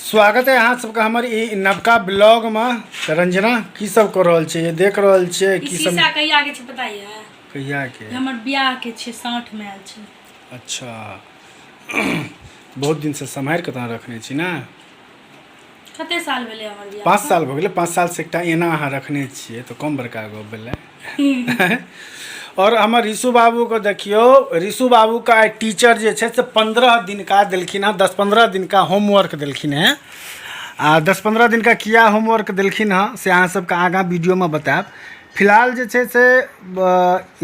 स्वागत है अहाँ सबके हमर ई नवका ब्लॉग में। तऽ रंजना की सब कऽ रहल छियै? देख रहल छियै ई की सब? शीशा कहिया के छै पता ये? कहिया के? ई हमर बियाह के छै, 60 में आयल छै। अच्छा, बहुत दिन से सम्हारि कऽ तहन रखने छी ने? कते साल भेलै हमर बियाह? 5 साल भऽ गेलै। 5 साल से एकटा एना अहाँ रखने छियै तऽ कम बड़का गप भेलै? और हमर ऋषु बाबूके देखियौ, ऋषु बाबूके आइ टीचर जे छै से 15 दिनका देलखिन हँ, 10-15 दिनका होमवर्क देलखिन हँ। आ 10-15 दिनका किया होमवर्क देलखिन हँ से अहाँ सबके आगाँ वीडियोमे बतायब। फिलहाल जे छै से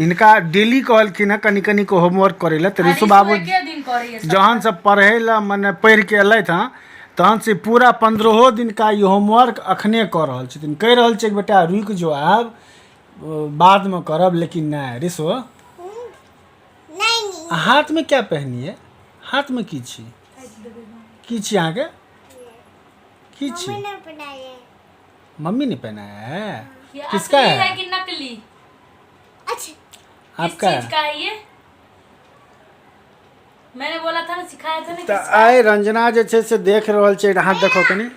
हिनका डेली कहलखिन हँ कनि कनि के होमवर्क करै लए। तऽ ऋषु बाबू एके दिन करैए सब। जहन से पढ़ै लए मने पढ़िके एलथि हँ तहन से पूरा 15 दिनका ई होमवर्क अखने कऽ रहल छथिन। कहि रहल छै बेटा रुकि जो, आब बाद में करब, लेकिन नहीं। रिसो नहीं। हाथ में क्या पहनी है? हाथ में की छी? की छी अहाँके? की छी? मम्मी ने पहनाया है। मम्मी ने पहनाया है? ये किसका असली है? है कि नकली? अच्छा। आपका किस चीज का है ये? मैंने बोला था ना, सिखाया था ना। तऽ आइ रंजना जे छै से देख रहल छै, हाथ देखो कनि।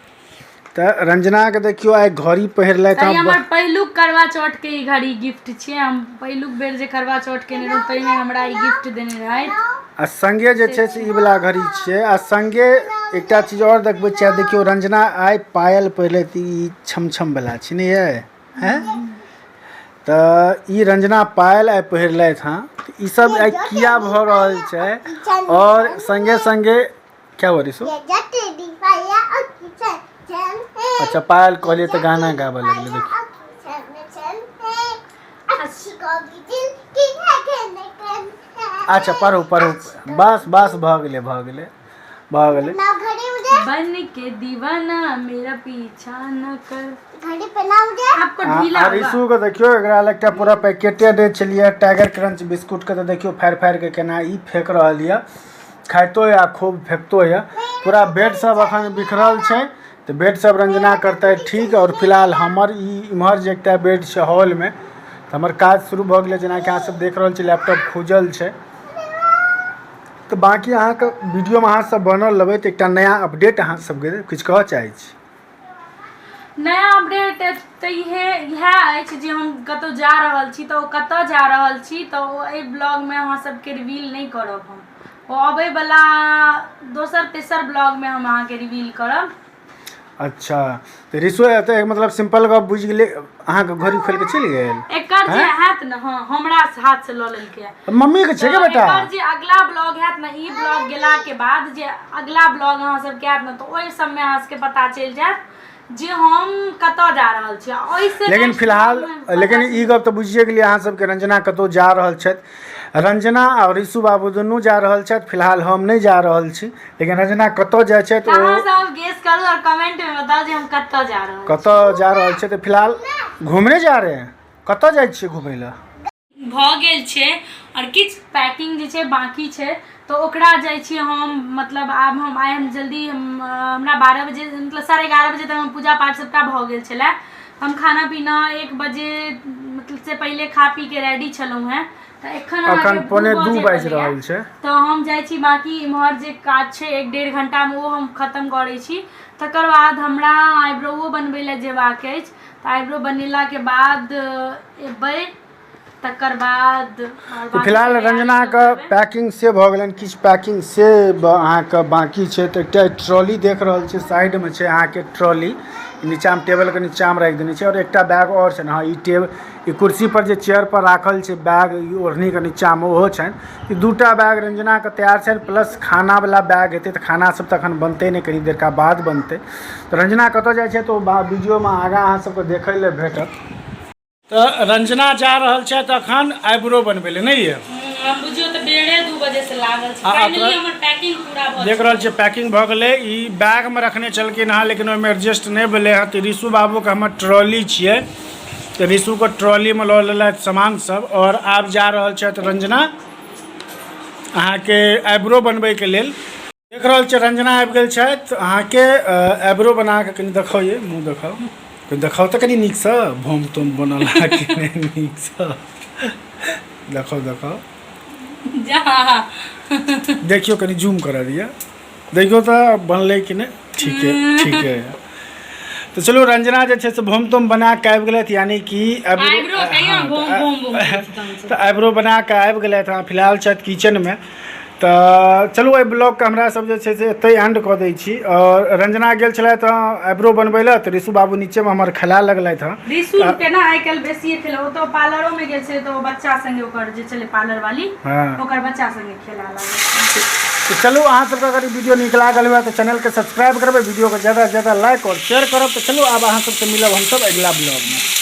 तऽ रंजना के देखियौ आइ घड़ी पहिरलथि ई हँ। हमर पहिलुक करवा चौथ के ई घड़ी गिफ्ट छै। हम पहिलुक बेर जे करवा चौथ केने रहौं ताहिमे हमरा ई गिफ्ट देने रहथि। आ संगे जे छै से ई वला घड़ी छियै। आ संगे एकटा चीज आओर देखबै छियै। देखियौ रंजना आइ पायल पहिरलथि, ई छम छम वला छै ने यै? हैं तऽ ई रंजना पायल आइ पहिरलथि हँ। तऽ ई सब आइ किया भऽ रहल छै? और संगे संगे क्या हो रही? ये जट दीपाया और किचन चल है। अच्छा, पायल कहलियै तऽ गाना गाबऽ लगलै। देखियौ अच्छा, पढ़ू पढ़ू, बस बस, भऽ गेलै भऽ गेलै भऽ गेलै। बन के दीवाना मेरा पीछा न कर। घड़ी पहना मुझे। आपको ढीला आ होगा। ऋषु के देखियौ, एकरा लग एकटा पूरा पैकेटे दै छलियै टाइगर क्रंच बिस्कुट के, तऽ देखियौ फाड़ि फाड़ि के केना ई फेक रहल यऽ। खाइतो यऽ आ खूब फेकतो यऽ। पूरा बेड सब अखन बिखरल छै, तऽ बेड सब रंजना करतै ठीक। आओर फिलहाल हमर ई इम्हर जे एकटा बेड छै हॉलमे, तऽ हमर काज शुरू भऽ गेलै। जेनाकि अहाँ सब देख रहल छी लैपटॉप खुजल छै। तऽ बाँकी अहाँके वीडियोमे अहाँ सब बनल रहबै तऽ एकटा नया अपडेट अहाँ सबके किछु कहऽ चाहै छी? नया अपडेट तऽ इहे इएह अछि जे हम कतहु जा रहल छी, तऽ ओ कतऽ जा रहल छी तऽ ओ एहि ब्लॉगमे अहाँ सबके रिवील नहि करब हम। ओ अबैवला दोसर तेसर ब्लॉगमे हम अहाँके रिवील करब। अच्छा, तऽ ऋषु तऽ मतलब सिंपल गप बुझि गेलै, अहाँके घड़ी खोलि कऽ चलि गेल। एकर जे हैत ने, हँ, हमरा हाथ से लऽ लेलकै। मम्मी के छै के बेटा? एकर जे अगला ब्लॉग हैत ने, ई ब्लॉग गेला के बाद जे अगला ब्लॉग अहाँ सबके हैत ने, तऽ ओहि सबमे अहाँ सबके पता चलि जायत जे हम कतऽ जा रहल छी। ओहिसँ लेकिन next फिलहाल vlog मे पता लेकिन चलि ई गप तऽ बुझिए गेलियै अहाँ सबके, रंजना कतहु जा रहल छथि। रंजना आओर ऋषु बाबू दुनू जा रहल छथि। फिलहाल हम नहि जा रहल छी, लेकिन रंजना कतऽ जाइ छथि ओ अहाँ सब गेस करू और कमेंट में बताउ जे हम कतऽ जा रहल छी। कतऽ जा रहल छथि। तऽ फिलहाल घूमने जा रहे हैं? कतऽ जाइ छियै घूमै लए? भऽ गेल छै आओर किछु पैकिंग जे छै बाँकी छै, तऽ ओकरा जाइ छी हम। मतलब आब हम आइ हम जल्दी हमरा 12 बजे, मतलब 11:30 बजे तक हम पूजा पाठ सभटा भऽ गेल छलै। हम खाना पीना 1 बजे मतलब से पहिले खा पी के रेडी छलहुँ हेँ। तऽ एखन अखन अहाँके 2 1:45 बजे बाजि भेलैए। रहल छै। तऽ हम जाइ छी, बाँकी इम्हर जे काज छै 1-1.5 घंटामे ओ हम खतम करै छी। तकर बाद हमरा आइब्रोओ बनबै लए जेबाक अछि, तऽ आइब्रो बनेलाके बाद एबै, तकर बाद आओर तऽ बाँकी फिलहाल तैयारी सब रंजनाके करबै। पैकिंग से भऽ गेलनि, किछु पैकिंग से अहाँके बाँकी छै। तऽ एकटा ट्रॉली देख रहल छी, साइडमे छै अहाँके ट्रॉली, नीचाँमे टेबलके नीचाँमे राखि देने छै। आओर एकटा बैग आओर छनि। हँ, ई टेब ई कुर्सीपर जे चेयरपर राखल छै बैग, ई ओढ़नीके नीचाँमे ओहो छनि। ई 2टा बैग रंजनाके तैयार छनि, प्लस खानावला बैग हेतै, तऽ खाना सब तऽ एखन बनतै नहि, कनी देरका बाद बनतै। तऽ रंजना कतऽ जाइ छै तऽ ओ वीडियोमे आगाँ अहाँ सबके देखै लए भेटत। तऽ रंजना जा रहल छथि अखन आइब्रो बनबै लए, नहि ये? हम बुझियौ तऽ 1:30-2 बजे से लागल छी। आ फाइनली अपना- हमर पैकिंग पूरा भऽ देख रहल छियै पैकिंग भऽ गेलै। ई बैगमे रखने छलखिन हँ, लेकिन ओहिमे एडजस्ट नहि भेलै हँ। तऽ ऋषु बाबूके हमर ट्रॉली छियै, तऽ ऋषुके ट्रॉलीमे लऽ लेलथि सामान सब। आओर आब जा रहल छथि रंजना अहाँके आइब्रो बनबैके लेल। देख रहल छियै रंजना आबि गेल छथि अहाँके आइब्रो बना कऽ। कनि देखाउ ये, मुँह देखाउ कनि, देखाउ तऽ कनि नीकसँ, भोम तोम बनल है कि नहि, नीकसँ देखाउ देखाउ। जा। देखियौ, कनि जूम करा दिअ, देखियौ तऽ बनलै कि नहि। ठीके ठीके। तऽ चलू, रंजना जे छै से भोम तोम बना कऽ आबि गेलथि, यानी कि आइब्रो कहियो भोम भोम भोम करै छी तहन से। तऽ आइब्रो बना कऽ आबि गेलथि हँ, फिलहाल छथि किचनमे। तऽ चलू, एहि ब्लॉगके हमरा सब जे छै से एतहि एंड कऽ दै छी। आओर रंजना गेल छलथि हँ आइब्रो बनबै लए, तऽ ऋषु बाबू नीचेमे हमर खेला लगलथि हँ। ऋषु के ना आइ काल्हि बेसिए खेला। ओ तऽ पार्लरो में गेल छलै, तऽ ओ बच्चा संगे, ओकर जे छलै पार्लर वाली, ओकर बच्चा संगे खेला लागल। तऽ चलू, अहाँ सबके अगर ई वीडियो नीक लागल हुए तऽ चैनलके सब्सक्राइब करबै, वीडियोके ज़्यादासँ ज़्यादा लाइक आओर शेयर करब। तऽ चलू, आब अहाँ सबसँ मिलब हमसब अगिला ब्लॉगमे।